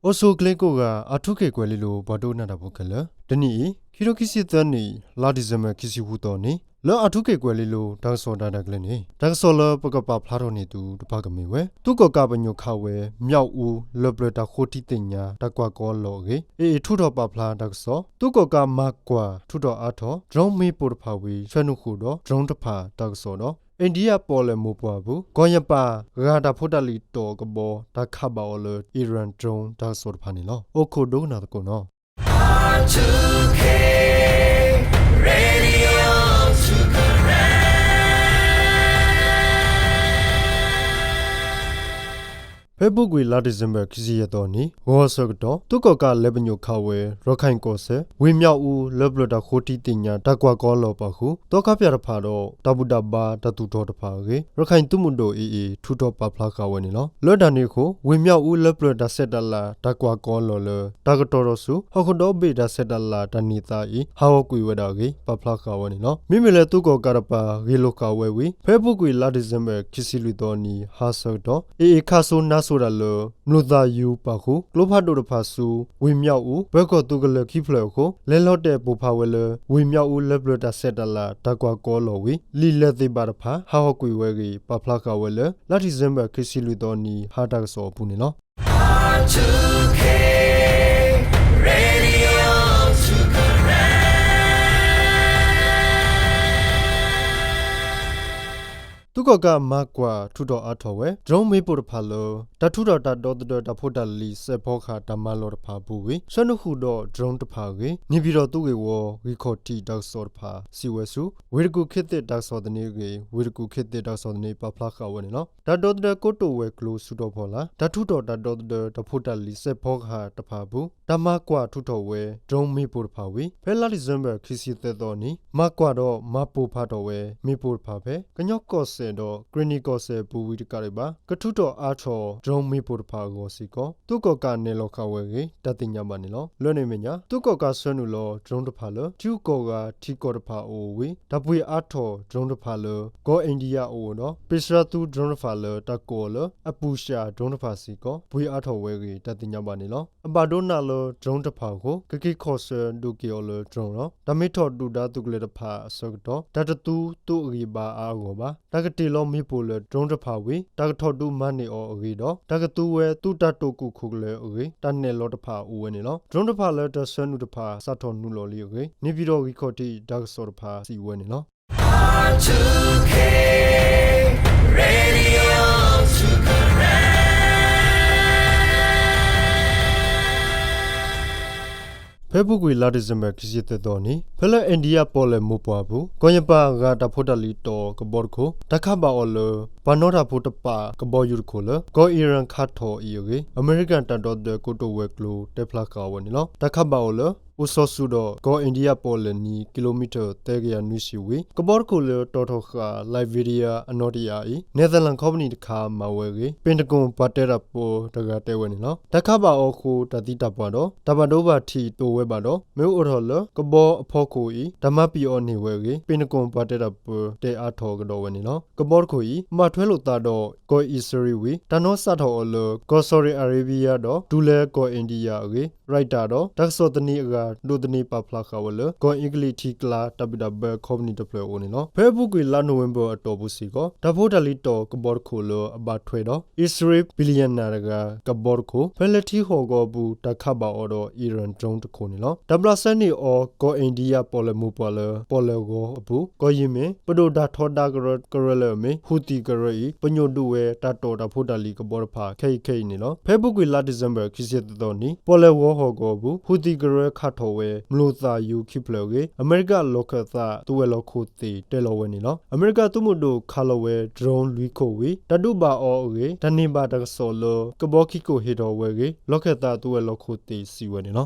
အိၣ်ဆူၣ်အိၣ်ချ့ကိးဂၤ အၣ်ထူခ့ၣ်ကွဲၤလ့လိၤ ပှၤဒိကနၣ်တၢ်ဖိခဲလၢာ်, တနံၤအံၤ ခံထိခံဆံသၢနံၣ် လါဒံၣ်စ့ဘၢၣ် ခံဆံဃုသီန့ၣ် လၢအၣ်ထူခ့ၣ်ကွဲၤလ့လိၤ တၢ်ကစီၣ်ဒၣ်တၢ်ကျဲန့ၣ် တၢ်ကစီၣ်လၢပကပာ်ဖျါထီၣ်န့ၢ်သုတဖၣ်ကမ့ၢ်ဝဲ သုးကီၣ်ကးပညိၣ်ခးဝဲ မၠၣ်အူ လၢပျၢၤတၢ်ဃိထံသ့ၣ်ညါ တၢ်ကွၢ်ကီလီၤအဂ့ၢ် AA ထုးထီၣ်ပာ်ဖျါတၢ်ကစီၣ်, သုးကီၣ်ကးမၤကွၢ် ထုးထီၣ်အါထီၣ် drone မ့ၣ်ပိၢ်တဖၣ်ဝံၤ ဆှၢနုာ်ဃုာ်ဒီး drone တဖၣ်တၢ်ကစီၣ်ဒီး India ပီၣ်လဲၣ်မိၢ်ပှၢ်အပူၤ ကီၢ်ယပၣ် ဂာ်တၢ်ဖိတၢ်လံၤတီၣ်ကဘီ တၢ်ခးဘၣ်အီၤလၢ Iran drone တၢ်ကစီၣ်တဖၣ်န့ၣ်လီၤ. အိၣ်ခိးဒိကနၣ်သကိးနီၤ. ဖဲအပူၤကွံာ် လါဒံၣ်စ့ဘၢၣ် ခံဆံယဲၢ်သီနံၤ ဂီၤအဆၢကတီၢ် သုးကီၣ်ကးလဲၤပညိၣ်ခးဝဲ ရခၢၣ်ကီၢ်စဲၣ် ဝ့ၢ်မၠၣ်အူ လၢပျၢၤတၢ်ဃိထံသ့ၣ်ညါ တၢ်ကွၢ်ကီလီၤပာ်ဃုာ် သီခါပၠၣ်တဖၣ်ဒီး တၢ်ဘူၣ်တၢ်ဘါတၢ်သူၣ်ထီၣ်တဖၣ်အဂ့ၢ် ရခၢၣ်သုးမုၢ်ဒိၣ် AA ထုးထီၣ်ပာ်ဖျါဃာ်ဝဲန့ၣ်လီၤ. လၢတၢ်န့ၣ်အဃိ ဝ့ၢ်မၠၣ်အူ လၢပျၢၤတၢ်ဆဲးတၢ်လၤ တၢ်ကွၢ်ကီလီၤလၢ တၢ်ကတီၤထီၣ်ဆူ ဟီၣ်ခိၣ်ဒီဘ့ၣ်တၢ်ဆဲးတၢ်လၤတၢ်န့ၢ်သါအံၤ ဟးဂီၤကွံာ်ဝဲဒၣ်အဂ့ၢ် ပာ်ဖျါဃာ်ဝဲန့ၣ်လီၤ. မ့မ့ၢ်လၢသုးကီၣ်ကးတပၤ ဂ့ၢ်လိာ်ဃာ်ဝဲဝံၤ ဖဲအပူၤကွံာ် လါဒံၣ်စ့ဘၢၣ် ခံဆံလွံၢ်သီနံၤ ဟါဆၢကတီၢ် AA ခးစိနါစိတၢ်လၢ မျိာ်သၣ်ယူၤပာ်ဃုာ် ကျိဖးဒိၣ်တဖၣ်ဆူ ဝ့ၢ်မၠၣ်အူ ပၢၤကီၢ်သုးကလၢၤခံဖျၢၣ်အဃိ လဲၤလီၤတဲာ်ပိၢ်ဖးဝဲလၢ ဝ့ၢ်မၠၣ်အူ လၢပျၢၤတၢ်ဆဲးတၢ်လၤ တၢ်ကွၢ်ကီလီၤဝံၤ လံာ်လဲၤသ့ၣ်ဘၣ်တဖၣ် ဟးဂီၤကွံာ်ဝဲအဂ့ၢ် ပာ်ဖျါဃာ်ဝဲလၢ လါဒံၣ်စ့ဘၢၣ် ခံဆံလွံၢ်သီနံၤ ဟါတၢ်ကစီၣ်အပူၤန့ၣ်လီၤ. သုးကီၣ်ကးမၤကွၢ်ထုးထီၣ်အါထီၣ်ဝဲ drone မ့ၣ်ပိၢ်တဖၣ်လၢ တၢ်ထုးထီၣ်တၢ်ဒီသဒၢတၢ်ဖိတၢ်လံၤစဲးဖီကဟၣ်တၢ်မၤလီၢ်တဖၣ်အပူၤဝံၤ ဆှၢနုာ်ဃုာ်ဒီး drone တဖၣ်အဂ့ၢ် န့ၣ်ပၠံၣ်တီၣ်သုးဂ့ၢ်ဝီဂံၢ်ခီၣ်ထံးတၢ်ကစီၣ်တဖၣ်စံးဝဲဆူ ဝ့ၢ်တကူၣ်ခ့သ့ၣ်တၢ်ကစီၣ်သန့အဂ့ၢ် ဝ့ၢ်တကူၣ်ခ့သ့ၣ်တၢ်ကစီၣ်သန့ပာ်ဖျါဃာ်ဝဲန့ၣ်လီၤ. တၢ်ဒီသဒၢကိတိာ်ဝဲၤကျိၤ စူးထီၣ်ဖီလာ် တၢ်ထုးထီၣ်တၢ်ဒီသဒၢတၢ်ဖိတၢ်လံၤစဲးဖီကဟၣ်တဖၣ်အပူၤ တၢ်မၤကွၢ်ထုးထီၣ်ဝဲ drone မ့ၣ်ပိၢ်တဖၣ်ဝံၤ ဖဲလါဒံၣ်စ့ဘၢၣ် ခံဆံသၢသီနံၤ မၤကွၢ်ဒီးမၤပိၢ်ဖးထီၣ်ဝဲ မ့ၣ်ပိၢ်တဖၣ်ဖဲ ကညီကီၢ်စဲၣ်ဒီး ကရ့ၣ်နံၣ်ကီၢ်စဲၣ်အပူၤဝံၤတကးဒံးဘၣ် ကထုးထီၣ်အါထီၣ် drone မ့ၣ်ပိၢ်တဖၣ်အဂီၢ်စ့ၢ်ကီး သုးကီၣ်ကးနဲၣ်လီၤဃာ်ဝဲအဂ့ၢ် တၢ်သ့ၣ်ညါဘၣ်န့ၣ်လီၤ. လၢန့ၣ်အမဲာ်ညါ သုးကီၣ်ကးဆှၢနုာ်လီၤ drone တဖၣ်လၢ ထံဂုၤကီၢ်ဂၤထံကီၢ်တဖၣ်အအိၣ်ဝံၤ တၢ်ပှ့ၤအါထီၣ် drone တဖၣ်လၢ ကီၢ်အ့ဒံယါအအိၣ်ဒီး ပ့းစှၤသူ drone တဖၣ်လၢ တၢ်ကိးအီၤလၢ အပူၤၡး drone တဖၣ်စ့ၢ်ကီး ပှ့ၤအါထီၣ်ဝဲအဂ့ၢ် တၢ်သ့ၣ်ညါဘၣ်န့ၣ်လီၤ. အဘၣ်ဒိနးလၢ drone တဖၣ်အဃိ ကက့ၤခီၣ်ဆၢဒုးက့ၤအီၤလၢ drone ဒီး တၢ်မ့ၢ်ထီၣ်ဒုၣ်ဒါသုးကလၢၤတဖၣ်အဆၢကတီၢ် တၢ်တသူသုးအဂံၢ်ဘါအါအဂီၢ်ဘၣ်. တၢ်ကတ့ၢ်လီၤမ့ၣ်ပိၢ်လၢ drone တဖၣ်ဝံၤ တၢ်ကထီၣ်ဒုးမၤန့ၢ်အီၤအဂ့ၢ်ဒီး တၢ်ကသူဝဲသုးတၢ်တိာ်ကူၣ်ခိၣ်ကလၢၤအဂ့ၢ် တၢ်နဲၣ်လီၤတဖၣ်အိၣ်ဝဲန့ၣ်လီၤ. drone တဖၣ်လၢတၢ်ဆှၢနုာ်တဖၣ် စးထီၣ်နုာ်လီၤလံအဂ့ၢ် န့ၣ်ပၠံၣ်တီၣ်ဂံၢ်ခီၣ်ထံးတၢ်ကစီၣ်တဖၣ်စံးဝဲန့ၣ်လီၤ. ဖဲအပူၤကွံာ်လါဒံၣ်စ့ဘၢၣ် ခံဆံသၢသီနံၤ ဖဲလၢ India ပီၣ်လဲၣ်မိၢ်ပှၢ်အပူၤ ကီၢ်ယပၣ်ဂာ်တၢ်ဖိတၢ်လံၤတီၣ်ကဘီတခိၣ် တၢ်ခးဘၣ်အီၤလၢ ပှၤနီၣ်တၢ်ဖိတပာ်ကဘီယူၤတခိၣ်လၢ ကီၢ် Iran ခးထီၣ်အံၤအဂ့ၢ် အမဲရကၤတၢ်ဒီသဒၢကိတိာ်ဝဲၤကျိၤ တဲဖျါဃာ်ဝဲန့ၣ်လီၤ. တၢ်ခးဘၣ်အီၤလၢ အိၣ်စီၤစုၤဒီး ကီၢ် India ပီၣ်လဲၣ်နံၤ ကံလိမံထၢၣ် သၢကယၤနွံဆံဝံၤ ကဘီတခိၣ်လၢတီၣ်ထီၣ်ဃာ် Liberia အနီၣ်တယၢ်အံၤ Netherlands company တခါမၤဝဲအဂ့ၢ် Pentagon ပှၤတဲတၢ်ဖိတဂၤတဲဝဲန့ၣ်လီၤ. တၢ်ခးဘၣ်အီၤအဃိ တၢ်သံတၢ်ပှၢ်ဒီး တၢ်ဘၣ်ဒိဘၣ်ထံးတိာ်ဝဲဘၣ်ဒီး မ့ၢ်အိၣ်ထီၣ်လၢ ကဘီအဖီခိၣ်အံၤ တၢ်မၤပံာ်အီၤန့ၢ်ဝဲအဂ့ၢ် Pentagon ပှၤတဲတၢ်ဖိတဲအါထီၣ်ကဒီးဝဲန့ၣ်လီၤ. ကဘီတခိၣ်အံၤ မၤထွဲလိာ်သးဒီး ကီၢ်အံၣ်စရ့လ်ဝံၤ တၢ်နီၣ်စးထီၣ်အီၤလၢ ကီၢ် Saudi Arabia ဒီး တုၤလၢကီၢ် India အဂ့ၢ် Reuters ဒီး တၢ်ကစီၣ်သန့အဂၤ ဒိးသန့ပာ်ဖျါဃာ်ဝဲလၢ ကီၢ်အ့ကလံးထံကျါ တၢ်ဘံၣ်တၢ်ဘၢ company တဖျၢၣ်အအိၣ်န့ၣ်လီၤ. ဖဲအပူၤကွံာ်လါနိၣ်ဝ့ဘၢၣ်အတီၢ်ပူၤစ့ၢ်ကီး တၢ်ဖိတၢ်လံၤတီၣ်ကဘီတခိၣ်လၢအဘၣ်ထွဲဒီး အံၣ်စရ့လး billionaire တဂၤကဘီတခိၣ် ဖဲလၢထံဟီၣ်ကဝီၤအပူၤ တၢ်ခးဘၣ်အီၤဒီး Iran drone တခိၣ်န့ၣ်လီၤ. တၢ်ဘျးစဲန့ၢ်အီၤ ကီၢ်အ့ဒံယါပီၣ်လဲၣ်မိၢ်ပှၢ်လၢ ပီၣ်လဲၣ်ဂီၤအပူၤ ကီၢ်ယံၤမ့ၢ် ပဒိၣ်တၢ်ထီဒါကရၢကရၢလၢအမ့ၢ် Houthi ကရၢအံၤ ပညိၣ်ဒုးဝဲတၢ်တီၣ်တၢ်ဖိတၢ်လံၤကဘီတဖၣ် ခဲအံၤခဲအံၤန့ၣ်လီၤ. ဖဲအပူၤကွံာ်လါဒံၣ်စ့ဘၢၣ် ခံဆံသၢသီနံၤ ပီၣ်လဲၣ်ဂီၤဟီၣ်ကဝီၤအပူၤ Houthi ကရၢခးထီၣ်ဝဲ မျိာ်သၣ်ယူၤခံဖျၢၣ်အဂ့ၢ် အမဲရကၤလီၢ်ခၢၣ်သးသုးဝဲၤလီၢ်ခိၣ်သ့ၣ်တဲလီၤဝဲန့ၣ်လီၤ. အမဲရကၤသုးမုၢ်ဒိၣ်ခးလီၤဝဲ drone လွံၢ်ခိၣ်ဝံၤ တၢ်ဒုးဘၣ်အီၤအဂ့ၢ် တၢ်န့ၢ်ဘၣ်တၢ်ကစီၣ်လၢ ကဘီခံခိၣ်ဟ့ၣ်ထီၣ်ဝဲအဂ့ၢ် လီၢ်ခၢၣ်သးသုးဝဲၤလီၢ်ခိၣ်သ့ၣ်စံးဝဲန့ၣ်လီၤ.